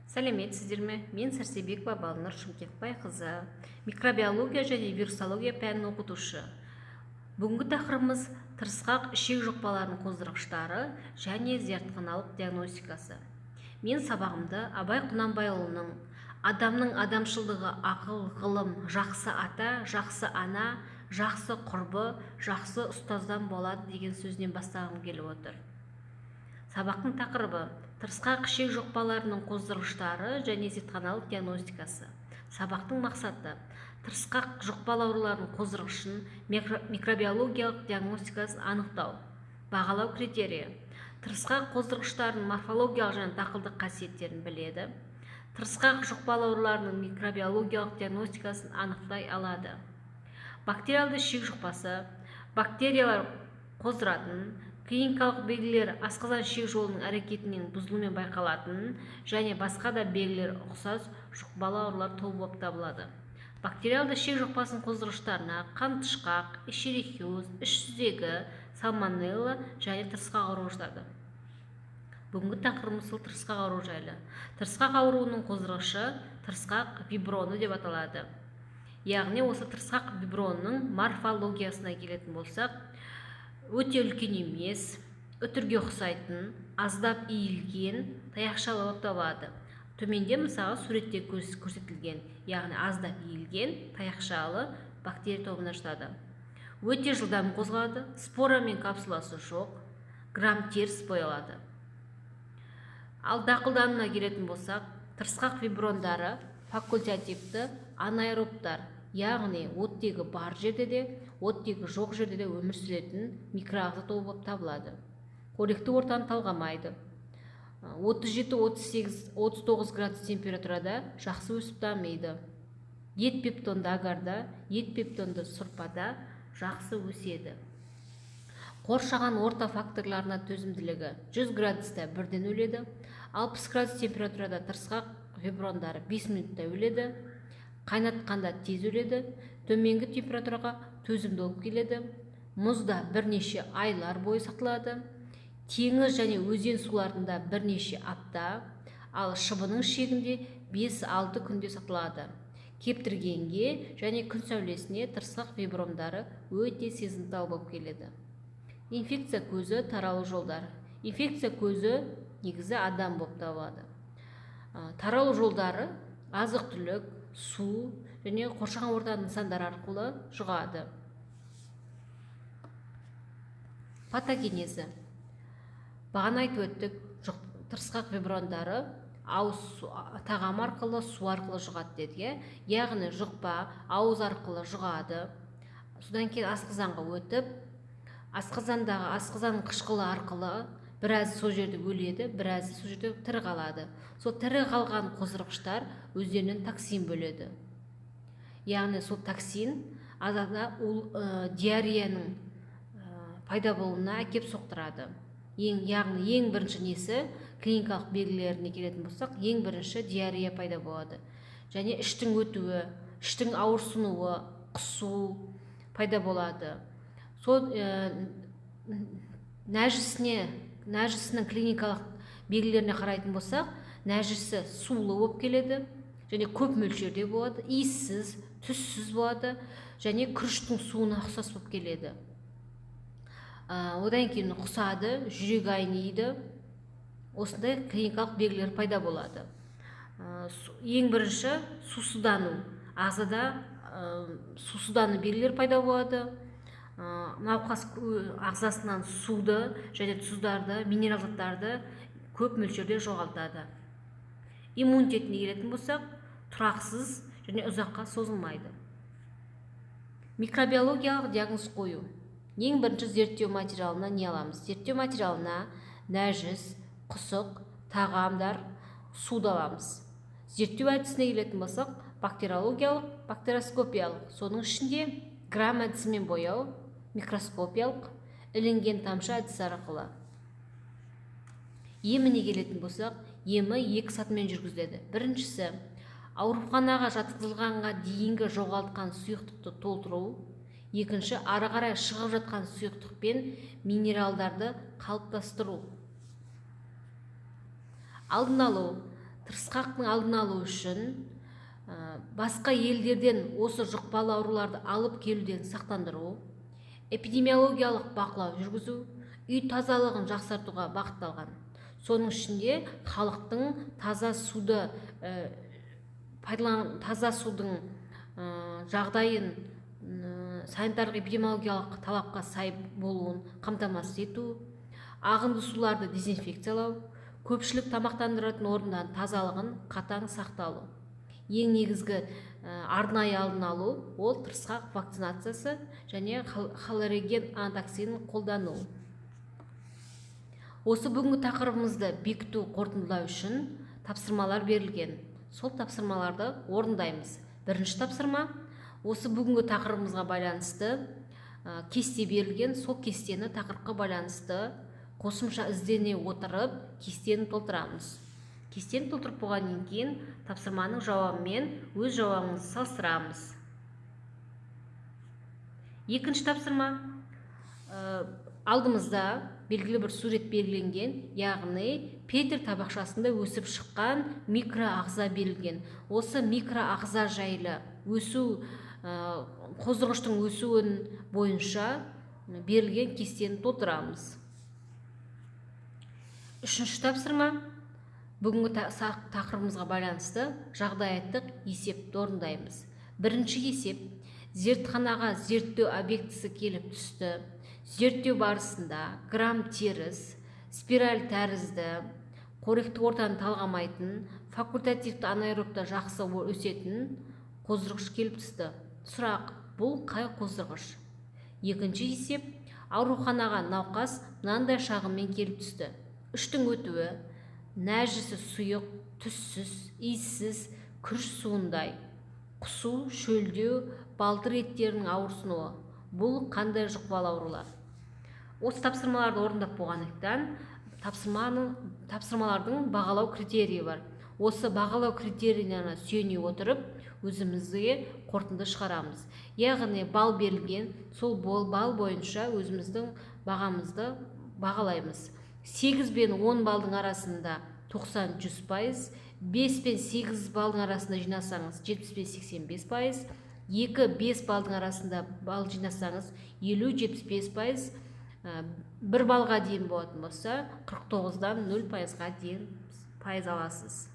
Сәлеметсіздер ме? Мен Сәрсебекова Балнұр Шымкентбайқызы, микробиология және вирусология пәнінің оқытушы. Бүгінгі тақырыбымыз: тырысқақ ішек жұқпаларының қоздырғыштары және зертханалық диагностикасы. Мен сабағымды Абай Құнанбайұлының «Адамның адамшылдығы ақыл, ғылым, жақсы ата, жақсы ана, жақсы құрбы, жақсы ұстаздан болады» деген сөзінен бастағым келіп отыр. Сабақтың тақырыбы: тырысқақ ішек жұқпаларының қоздырғыштары және зертханалық диагностикасы. Сабақтың мақсаты: тырысқақ жұқпалы ауруларының қоздырғышын микробиологиялық диагностикасын анықтау. Бағалау критерийі: тырысқақ қоздырғыштарының морфологиялық және дақылдық қасиеттерін біледі, тырысқақ жұқпалы ауруларының микробиологиялық диагностикасын анықтай алады. Бактериалды ішек жұқпасы бактериялар қоздыратын, клиникалық белгілері асқазан ішек жолының әрекетінің бұзылуымен байқалатын және басқа да белгілері ұқсас жұқпалы аурулар тобы болып табылады. Бактериалды ішек жұқпасының қоздырғыштарына қантышқақ, эшерихиоз, іш сүзегі, сальмонелла және тырысқақ ауруы жатады. Бүгінгі тақырыбымыз сол тырысқақ ауруы жайлы. Тырысқақ ауруының қоздырғышы тырысқақ вибрионы деп аталады. Яғни осы тырысқақ вибрионының морфологиясына келетін болсақ, өте үлкен емес, үтірге ұқсайтын, аздап иілген таяқшалы болып табылады. Төменде, мысалы, суретте көрсетілген, яғни аздап иілген таяқшалы бактерия тобына жатады. Өте жылдам қозғалады, спора мен капсуласы жоқ, грамм теріс боялады. Ал дақылдануына келетін болсақ, тырысқақ вибриондары факультативті анаэробтар, яғни оттегі бар жерде де, оттегі жоқ жерде де өмір сүретін микроағза тобы болып табылады. Қоректі ортаны талғамайды. 37, 38, 39 градус температурада жақсы өсіп дамиды. Ет пептонды агарда, ет пептонды сорпада жақсы өседі. Қоршаған орта факторларына төзімділігі: 100 градуста бірден өледі, 60 градус температурада тырысқақ вибриондары 5 минутта өледі, қайнатқанда тез өледі, төменгі температураға төзімді болып келеді, мұзда бірнеше айлар бойы сақталады, теңіз және өзен суларында бірнеше апта, ал шыбынның ішегінде 5-6 күнде сақталады. Кептіргенге және күн сәулесіне тырысқақ вибриондары өте сезімтал болып келеді. Инфекция көзі, таралу жолдары. Инфекция көзі негізі адам болып табылады. Таралу жолдары азық түлік, су және қоршаған ортаның нысандары арқылы жұғады. Патогенезі. Бағана айтып өттік, тырысқақ вибриондары ауыз, тағам арқылы, су арқылы жұғады дедік, иә. Яғни жұқпа ауыз арқылы жұғады, содан кейін асқазанға өтіп, асқазандағы асқазанның қышқылы арқылы біразы сол жерде өледі, біразы сол жерде тірі қалады. Сол тірі қалған қоздырғыштар өздерінен токсин бөледі. Яғни сол токсин ағзада диареяның пайда болуына әкеп соқтырады. Яғни ең бірінші несі, клиникалық белгілеріне келетін болсақ, ең бірінші диарея пайда болады және іштің өтуі, іштің ауырсынуы, құсу пайда болады. Сол нәжісінің клиникалық белгілеріне қарайтын болсақ, нәжісі сулы болып келеді және көп мөлшерде болады, иіссіз, түссіз болады және күріштің суына ұқсас болып келеді. Одан кейін құсады, жүрек айниды, осындай клиникалық белгілер пайда болады. Ең бірінші сусыздану, ағзада сусыздану белгілері пайда болады. Науқас ағзасынан суды және тұздарды, минерал заттарды көп мөлшерде жоғалтады. Иммунитетіне келетін болсақ, тұрақсыз және ұзаққа созылмайды. Микробиологиялық диагноз қою. Ең бірінші зерттеу материалына не аламыз? Зерттеу материалына нәжіс, құсық, тағамдар, суды аламыз. Зерттеу әдісіне келетін болсақ, бактериологиялық, бактериоскопиялық, соның ішінде грамм әдісімен бояу, микроскопиялық, ілінген тамшы әдісі арқылы. Еміне келетін болсақ, емі екі сатымен жүргізіледі. Біріншісі: ауруханаға жатқызылғанға дейінгі жоғалтқан сұйықтықты толтыру. Екінші: ары қарай шығып жатқан сұйықтық пен минералдарды қалыптастыру. Алдын алу. Тырысқақтың алдын алу үшін басқа елдерден осы жұқпалы ауруларды алып келуден сақтандыру, эпидемиологиялық бақылау жүргізу, үй тазалығын жақсартуға бағытталған. Соның ішінде халықтың таза суды пайдалан, таза судың жағдайын санитарлық эпидемиологиялық талапқа сай болуын қамтамасыз ету, ағынды суларды дезинфекциялау, көпшілік тамақтандыратын орындардың тазалығын қатаң сақталу. Ең негізгі арнайы алдын алу ол тырысқақ вакцинациясы және холероген анатоксинін қолдану. Осы бүгінгі тақырыбымызды бекіту, қорытындылау үшін тапсырмалар берілген. Сол тапсырмаларды орындаймыз. Бірінші тапсырма: осы бүгінгі тақырыбымызға байланысты кесте берілген. Сол кестені тақырыпқа байланысты қосымша іздене отырып, кестені толтырамыз. Кестені толтырып болғаннан кейін тапсырманың жауабымен өз жауабыңызды салыстырамыз. Екінші тапсырма: алдымызда белгілі бір сурет белгіленген, яғни петри табақшасында өсіп шыққан микроағза берілген. Осы микроағза жайлы өсу, қоздырғыштың өсуін бойынша берілген кестені толтырамыз. Үшінші тапсырма: бүгінгі тақырыбымызға байланысты жағдаяттық есепті орындаймыз. Бірінші есеп: зертханаға зерттеу объектісі келіп түсті. Зерттеу барысында грамм теріс, спираль тәрізді, қоректік ортаны талғамайтын, факультативті анаэробта жақсы өсетін қоздырғыш келіп түсті. Сұрақ: бұл қай қоздырғыш? Екінші есеп: ауруханаға науқас мынандай шағыммен келіп түсті: іштің өтуі нәжісі сұйық, түссіз, иіссіз, күріш суындай, құсу, шөлдеу, балтыр еттерінің ауырсынуы. Бұл қандай жұқпалы аурулар? Осы тапсырмаларды орындап болғандықтан, тапсырмалардың бағалау критерийі бар. Осы бағалау критерийлеріне сүйене отырып, өзімізге қорытынды шығарамыз, яғни балл берілген, сол балл бойынша өзіміздің бағамызды бағалаймыз. 8 бен 10 балдың арасында 90-100%, 5 пен 8 балдың арасында жинасаңыз, 75-85%, 2-5 балдың арасында балл жинасаңыз, 50-75%, 1 балға дейін болатын болса, 49-дан 0%-ға дейін пайыз аласыз.